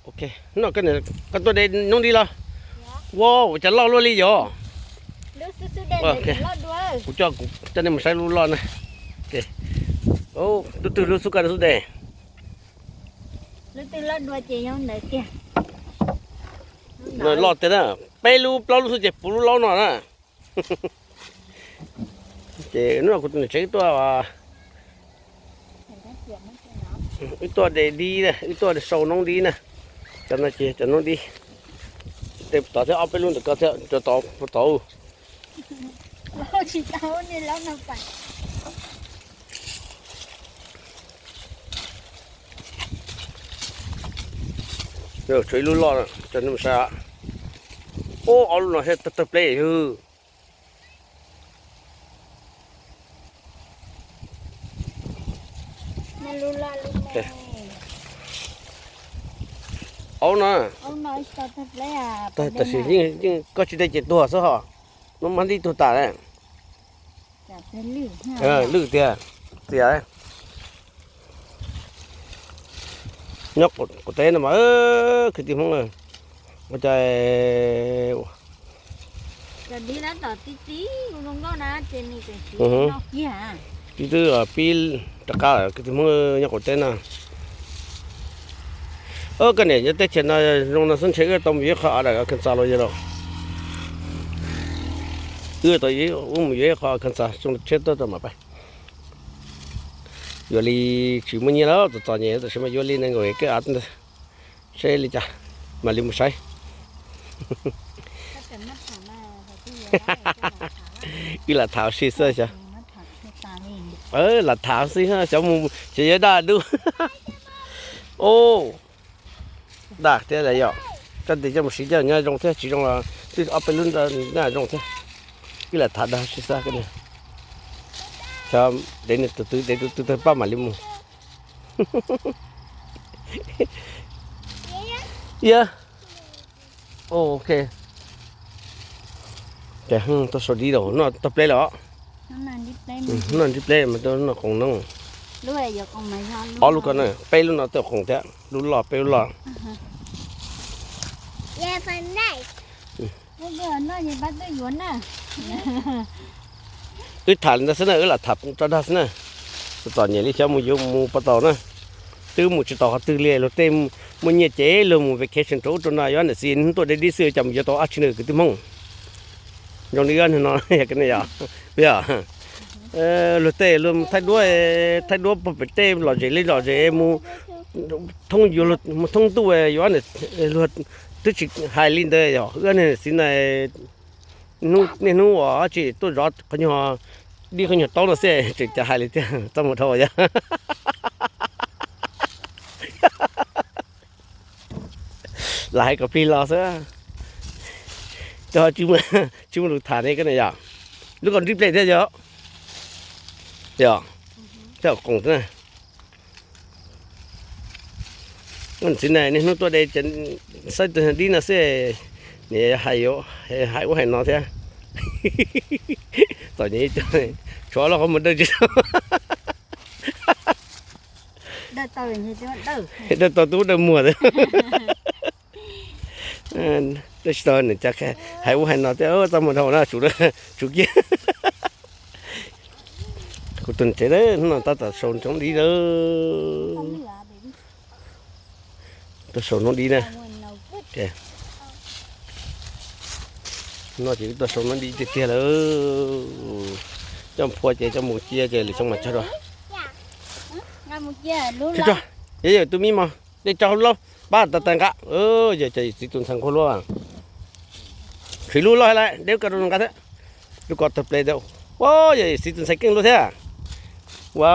Ok, no koj tuaj de noob dib los? Wow, cas loj luaj li yom. Kuv coj, kuv coj nej mus saib lub loj na. Lub twg lub xub kaj xub de. Loj tiag na, peb lub plaub lub xwb ces puv lub laub no na. Ces hnub no kuv tus niam tsev wb tuaj, wb tuaj de dib, wb tuaj sau noob dib na. Cov no ces cov noob dib. Tej tod thiab, ob peb lub ntawm ko thiab, cov tod puag tod. Tshuav ib lub loj, cov nej mus saib. Ub, ob lub no thiab tawg pleb yog. Aub no. Tab sis yeej koj tsis de ces tuag xwb hos. Noob mab dib tuag tas. Lwj tiag, txias. Nyob qaum teb no mas kwv tij Hmoob, ua cas tib twb pib rov qab lawm kwv tij Hmoob nyob qaum teb no. Ov, koj niam nyob teb chaws no zoo no xwb ntshe wb tau mus yuav qhov a dam Arkansas los yog los. Wb tau, wb mus yuav ib qho Arkansas xyoo tshiab tuaj rau mam pab. Yuav li tsis muaj nyiaj lawm, txom txom nyem tab sis mas yuav li nees nkaum kej av ntawd, seb li cas mam li mus saib. Wb lam tham si xwb xyov. Lam tham xwb xyov mus xyov yuav daj dub. Ub, daj thiab yom. Koj tes coj mus siv coj nyob zoo thiab, tsis zoo los twb ob peb lub nyob zoo thiab. Wb lam tham dag si xwb. Xyov dev nws tus twg, dev tus twg tawg paj mam li mus. Yog. Ok. Ces tuaj sau dib rau no tau pleb lawm os. Noj dib pleb mas tuaj noj qoos no. Ob lub ko na, peb lub no tuaj qoos thiab, lub loj peb lub loj. Wb tham li ntawd xwb na, wb lam tham tso dag xwb na. Txom txom nyem li xyov mus yuav mus puas tau na. Twb mus tsis tau qhov twg li, luag tej muaj nyiaj ces luag mus vacation rau ub rau no, yuav niam txiv hnub tuaj de dib xwb cas mus yuav tau dab tsi na kwv tij Hmoob. Zoo li no yog, luag tej luag thaij duab, thaij duab puag pem tej lom zem li lom zem mus thoob, mus thoob ntuj yuav, luag twb tsis hais li ntawd yog wb niam txiv na. Niaj hnub uas dab tsi tuaj zov qhov nyuag dib qhov nyuag taub no xwb tseem cas hais li tiag, txaj muag dhau yog. Lam hais kom plig los xwb, cov tsis muaj lus tham ne koj na yom. Lub ko dib pleb thiab yog, yog, thiab qoos xwb na. Txiv na, niaj hnub tuaj de saib tus dib no xwb, nim hais, hais ub hais no thiab. Txom nyem, tshuav los qhov muag dawj tsis tau. Dawj tau tub dawj muag. Dawj tsis tau, nim cas hais ub hais no thiab, txaj muag dhau na, tsum kiag. Kuv tus tsev hnub no tab tom sau noob dib lawm. Tuaj sau noob dib na. No ces wb tuaj sau noob dib tiag tiag lawm. Coj phua ces coj mus cia ces lwm xyoo mas cog dua. Yog yawm tus me mos dej tso hauv laub pab tas tas nqa. Yog cov yawm txiv tus ntxhais nquag luaj. Tshuav lub loj lawm, deb ko rau nqa thiab. Lub ko tawg ple. Ua, yog yawm txiv tus ntxhais keej luaj thiab. Ua,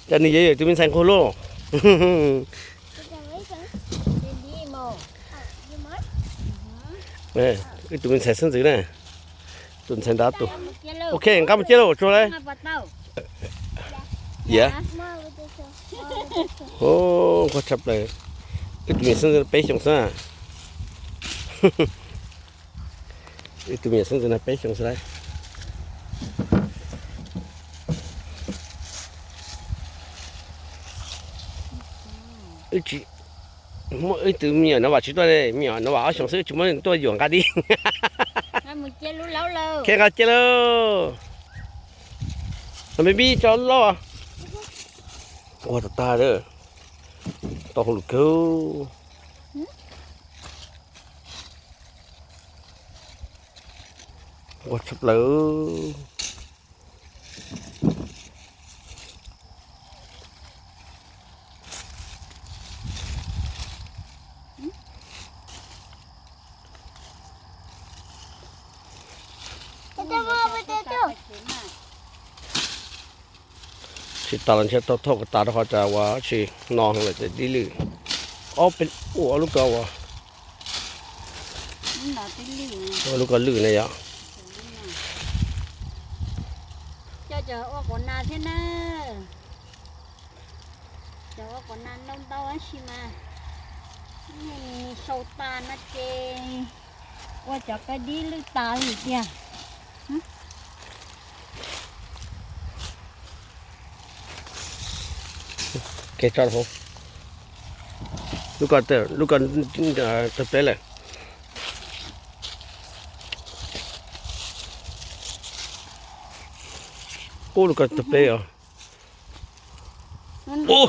cas nws yog yawm tus me ntxhais nquag luaj. Wb tus me ntxhais xeeb ntxwv na. Tus ntxhais nrad tus. Ok, nqa mus ciaj lauj, tsuag lauj. Yam, nquag tshaj plaws. Wb tus me xeeb ntxwv peb xyoo xwb. Wb tus me xeeb ntxwv no peb xyoo xwb lauj. Wb tsis muaj ib tug me nyuam Nov Vam tsis tuaj ne, me nyuam Nov Vam ob xyoos xwb tsis muab tuaj yuam nqa dib. Khiav nqa cia lauj. Los me pib tso loj. Ua tag tag lawm. Tau hauj lwm kawg. Ua tshaj plaws. Tsis tas los ntshe tau thauj kom tas rau qhov cas ua tsis no lawm ces dib lwj. Ob peb ua lub ko ua, ua lub ko lwj ne yom. Cov ua quav nas thiab na. Cov ua quav nas ntau ntau tab sis mas sau tas no ces ua cov kab dib lwj tas lawm tiag. Kev tso hauv lub ko, lub ko tawg pleb lawm. Ub, lub ko tawg pleb os. Ub,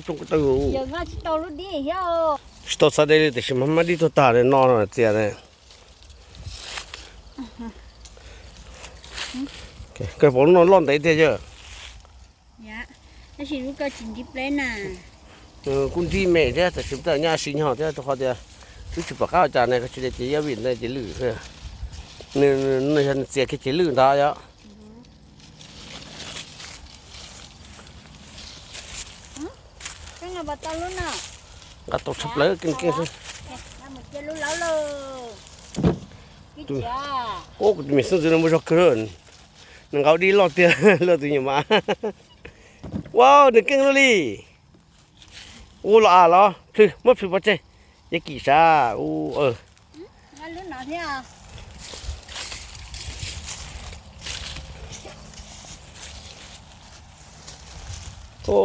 tsoom ko taw, tsis tau xav de li tiam sis mas mab dib tuag tag no txias ne. Kawg pom lub no loj ntev tiag yawg. Kuj nrig me thiab tab sis nyaj siv nyog thiab rau qhov tias wb tsis pom qab ua cas ne, koj tsis de ces yog vim ntawd ces lwj xwb. Nws yog nws txias kiag ces lwj ntag yom. Nqa tau tshaj plaws keej keej xwb. Ub, kuv tus me xeeb ntxwv no muaj zog kawg, nws nqa dib loj tiag luaj tus nyuam mas. Ua nws keej luaj li. Ua los as los plhws, muab plhws pov tseg, yeej kim sav u.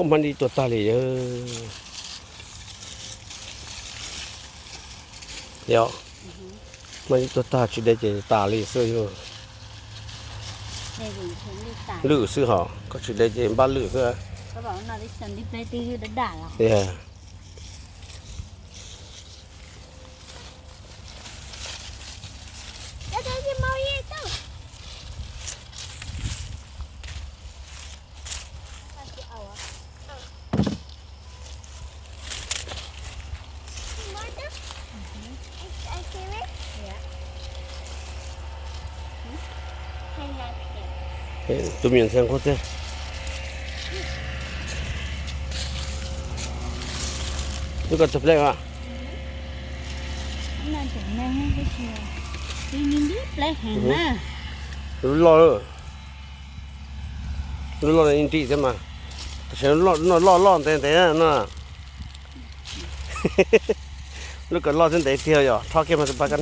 Mab dib tuag tag li. Yog, mab dib tuag tag tsis de ces tas li xwb yog. Lwj xwb hos, koj tsis de ces npaj lwj xwb. Tus me nyuam ntxhais nquag tiag. Lub ko tawg pleb as. Lub loj, lub loj nrim thiab mas. Tam sim no loj loj ntev ntev no. Lub ko loj thiab ntev tiag yog rho kiag mas tus pab kab.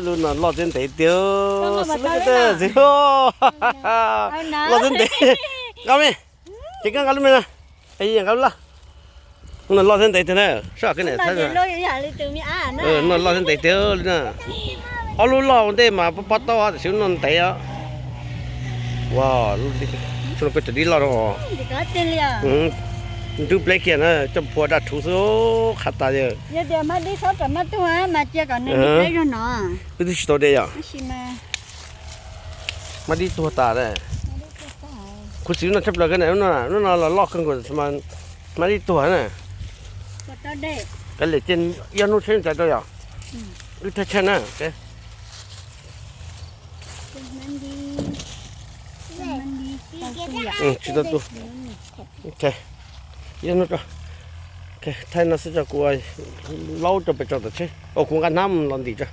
Lub no loj thiab ntev tiag. Loj thiab ntev. Nqa me, ces koj nqa lub me na. Nqa lub loj. No loj thiab ntev tiag na. Soj koj niam thaij. No loj thiab ntev tiag li na. Ob lub loj ua ntej mas pob pob taub tam sim no ntev os. Ua, koj cov dib loj no. Ntub pleb kiag na, coj phua daj rhuv xwb, qhav tas yawg. Wb twb tsis tau de yom. Mab dib tuag tas. Khuv xim no tshaj plaws kawg na, lub no los loj kawg nkaus mas mab dib tuag na. Kav liam cia ib ob hnub tsheb ntais rau yom. Wb thaj tshaj na. Tsis tau tu. Ib hnub tso. Thaij no xwb tso, kuv laub rau pem tso tom tsheb, kuv nqa hnab los ntim tso.